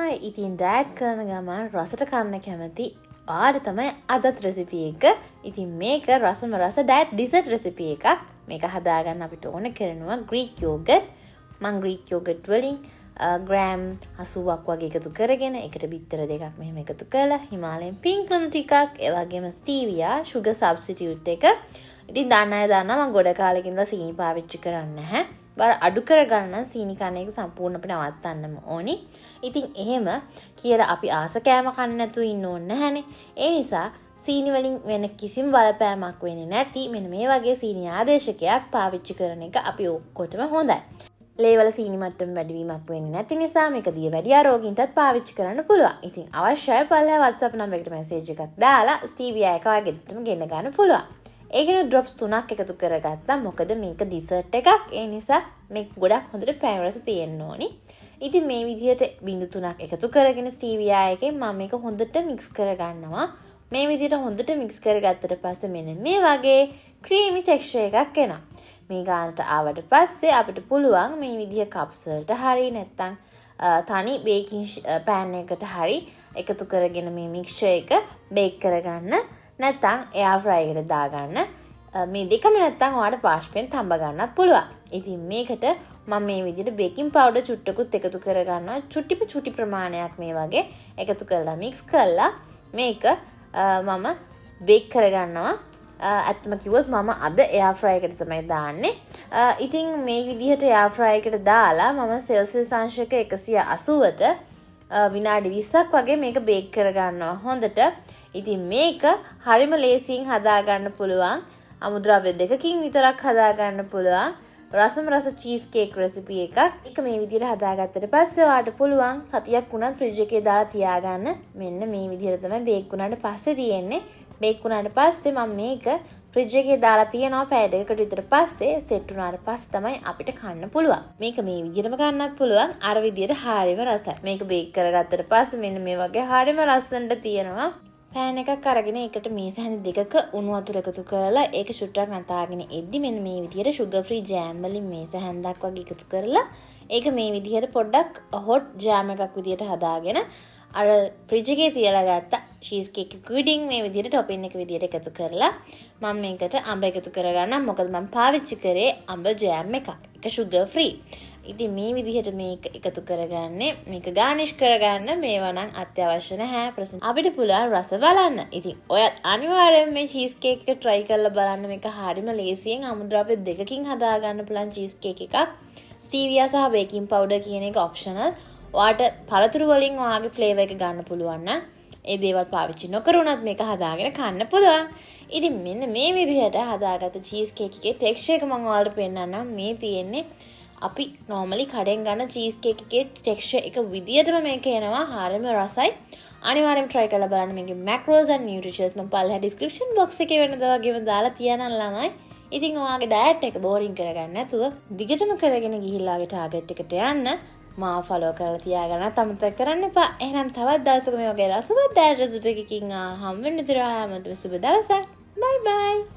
ළමයි. ඉතින් ඩයට් කරන ගමන් රසට කන්න කැමති ඔයාට තමයි අදත් රෙසිපි එක. ඉතින් මේක රසම රස ඩයට් ඩිසර්ට් රෙසිපි එකක්. මේක හදාගන්න අපිට ඕන කරනවා ග්‍රීක් යෝගට්. මං ග්‍රීක් යෝගට් වලින් ග්‍රෑම් 80ක් වගේ එකතු කරගෙන, ඒකට බිත්තර දෙකක් මෙහෙම එකතු කරලා, හිමාලයන් පින්ක් ලුණු ටිකක්, ඒ වගේම ස්ටීවියා ෂුගර් සබ්ස්ටිටියුට් එක. ඉතින් දන්න අය දන්නා මං ගොඩ කාලෙක ඉඳලා සීනි පාවිච්චි කරන්නේ නැහැ. බර අඩු කරගන්න නම් සීනි කන එක සම්පූර්ණ අපිට නවත්තන්නම ඕනි. ඉතින් එහෙම කියලා අපි ආස කෑම කන්න නැතුව ඉන්න ඕනේ නැහැනේ. ඒ නිසා සීනි වලින් වෙන කිසිම බලපෑමක් වෙන්නේ නැති මෙන්න මේ වගේ සීනි ආදේශකයක් පාවිච්චි කරන එක අපි ඔක්කොටම හොඳයි. ලේවල සීනි මට්ටම වැඩිවීමක් වෙන්නේ නැති නිසා මේක දියවැඩියා රෝගීන්ටත් පාවිච්චි කරන්න පුළුවන්. ඉතින් අවශ්‍ය අය පල්ලෙහා WhatsApp නම්බර් එකට මැසේජ් එකක් දාලා ස්ටීවියා එක ඔයාගේ ගෙදරටම ගෙන්න ගන්න පුළුවන්. ඒකෙන් ඩ්‍රොප්ස් තුනක් එකතු කරගත්තා. මොකද මේක ඩිසර්ට් එකක්. ඒ නිසා මේක ගොඩක් හොඳට පැණි රස තියෙන්න ඕනි. ඉතින් මේ විදිහට බිඳු තුනක් එකතු කරගෙන ස්ටීවියා එකෙන් මම මේක හොඳට මික්ස් කරගන්නවා. මේ විදිහට හොඳට මික්ස් කරගත්තට පස්සේ මෙන්න මේ වගේ ක්‍රීමි ටෙක්ස්චර් එකක් එනවා. මේ ගානට ආවට පස්සේ අපිට පුළුවන් මේ විදිහ කප්ස් වලට හරි නැත්නම් තනි බේකින් පෑන් එකකට හරි එකතු කරගෙන මේ මික්ස්චර් එක බේක් කරගන්න, නැත්නම් එයාර් ෆ්‍රයි එකට දාගන්න. මේ දෙකම නැත්නම් ඔයාලට වාෂ්පයෙන් තම්බ ගන්නත් පුළුවන්. ඉතින් මේකට මම මේ විදිහට බේකින් පවුඩර් චුට්ටකුත් එකතු කරගන්නවා. චුටිප චුටි ප්‍රමාණයක් මේ වගේ එකතු කරලා මික්ස් කරලා මේක මම බේක් කරගන්නවා. ඇත්තම කිව්වොත් මම අද එයාර් ෆ්‍රයි එකට තමයි දාන්නේ. ඉතින් මේ විදිහට එයාර් ෆ්‍රයි එකට දාලා මම සෙල්සියස් අංශක 180ට විනාඩි 20ක් වගේ මේක බේක් කරගන්නවා හොඳට. ඉතින් මේක හරිම ලේසියෙන් හදාගන්න පුළුවන්. අමුද්‍රව්‍ය දෙකකින් විතරක් හදාගන්න පුළුවන් රසම රස චීස් කේක් රෙසිපි එකක්. ඒක මේ විදිහට හදාගත්තට පස්සේ ඔයාලට පුළුවන් සතියක් වුණත් ෆ්‍රිජ් එකේ දාලා තියාගන්න. මෙන්න මේ විදිහට තමයි බේක් වුණාට පස්සේ තියෙන්නේ. බේක් වුණාට පස්සේ මම මේක ෆ්‍රිජ් එකේ දාලා තියනවා පැය දෙකකට විතර. පස්සේ සෙට් වුණාට පස්සේ තමයි අපිට කන්න පුළුවන්. මේක මේ විදිහටම කන්නත් පුළුවන්. අර විදිහට හරිම රසයි. මේක බේක් කරගත්තට පස්සේ මෙන්න මේ වගේ හරිම ලස්සනට තියෙනවා. පෑන් එකක් අරගෙන ඒකට මේස හැඳි දෙකක උණු වතුර එකතු කරලා, ඒක චුට්ටක් නතාගෙන එද්දි මෙන්න මේ විදිහට ෂුගර් ෆ්‍රී ජෑම් වලින් මේස හැන්දක් වගේ එකතු කරලා, ඒක මේ විදිහට පොඩ්ඩක් හොට් ජෑම් එකක් විදිහට හදාගෙන, අර ෆ්‍රිජ් එකේ තියලා ගත්ත චීස් කේක් පුඩින් මේ විදිහට ටොපින් එක විදිහට එකතු කරලා මම මේකට අඹ එකතු කරගන්නම්. මොකද මම පාවිච්චි කරේ අඹ ජෑම් එකක්. ඒක ෂුගර් ෆ්‍රී. ඉතින් මේ විදිහට මේක එකතු කරගන්නේ. මේක ගානිෂ් කරගන්න මේවා නම් අත්‍යවශ්‍ය නැහැ. ප්‍රසන් අපිට පුළුවන් රස බලන්න. ඉතින් ඔයත් අනිවාර්යයෙන් මේ චීස් කේක් එක try කරලා බලන්න. මේක හරිම ලේසියෙන් අමුද්‍රව්‍ය දෙකකින් හදාගන්න පුළුවන් චීස් කේක් එකක්. ස්ටීවියා සහ බේකින් පවුඩර් කියන එක ඔප්ෂනල්. ඔයාට පළතුරු වලින් ඔයාගේ ෆ්ලේවර් එක ගන්න පුළුවන් නම් ඒ දේවල් පාවිච්චි නොකර වුණත් මේක හදාගෙන කන්න පුළුවන්. ඉතින් මෙන්න මේ විදිහට හදාගත්ත චීස් කේක් එකේ ටෙක්ස්චර් එක මම ඔයාලට පෙන්නන්නම්. මේ තියෙන්නේ අපි නෝමලි කඩෙන් ගන්න චීස් කේක් එකේ ටෙක්ස්චර් එක විදියටම මේක එනවා. හරිම රසයි. අනිවාර්යයෙන්ම try කරලා බලන්න. මේකේ මැක්‍රෝස් and නියුට්‍රිෂන්ස් මම පල්ලෙහා ඩිස්ක්‍රිප්ෂන් බොක්ස් එකේ වෙනදා වගේම දාලා තියනම් ළමයි. ඉතින් ඔයාගේ ඩයට් එක බෝරින් කරගන්න නැතුව දිගටම කරගෙන ගිහිල්ලා ඔයාගේ ටාගට් එකට යන්න මාව ෆලෝ කරලා තියාගන්නත් අමතක කරන්න එපා. එහෙනම් තවත් දවසක මේ වගේ රසවත් ඩයට් රෙසිපි එකකින් හම්බ වෙන්න ඉතින් හැමෝටම සුබ දවසක්. බයි බයි.